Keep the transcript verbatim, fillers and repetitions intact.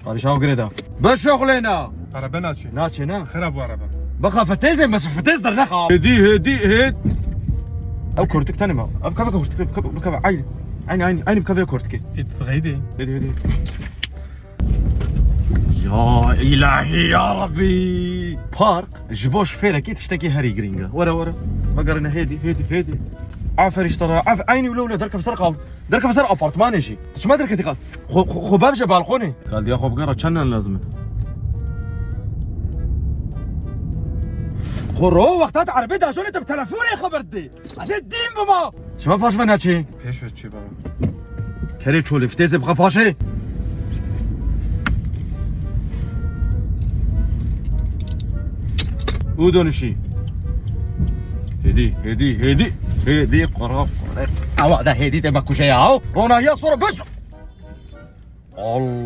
Arîşa girê da. Bişuxulêne. Araba naçê. Naçê ne? Xirab bû araba. Bixa fitêzê, bes fitêz dernexa. Hêdî, hêdî, hêd. Ew kurtik tenê me. Ev keve kurtik, keve, keve, aynı. Aynı, aynı, aynı keve kurtik. Hêdî, hêdî. Hêdî, hêdî. Ya îlahî, ya Rabbî. Park ji bo şofêrekî tiştekî herî girîng e. Were, were. Vegerine hêdî, hêdî, hêdî. Aferî ji te re. Af-, eynî wilo wilo derkeve ser qal. Derkeve ser apartmanê jî. Çima derketî qal? Xwe, xwe, xwe bevje balkonê. Kal diya xwe bigera çend nan lazim e? Xwe ro wexta te erebê dajonê te bi telefonê xeber didê. Ez ê dîn bima. Çima paş ve naçê? Pêş ve çê baba. Kerê çolê fitêzê bixe paşê. Û donişî. Hêdî, hêdî, hêdî. Hêdî, qara, qara. Awa da hêdî te me kuje ya. Ronahiya sora biz. Allah.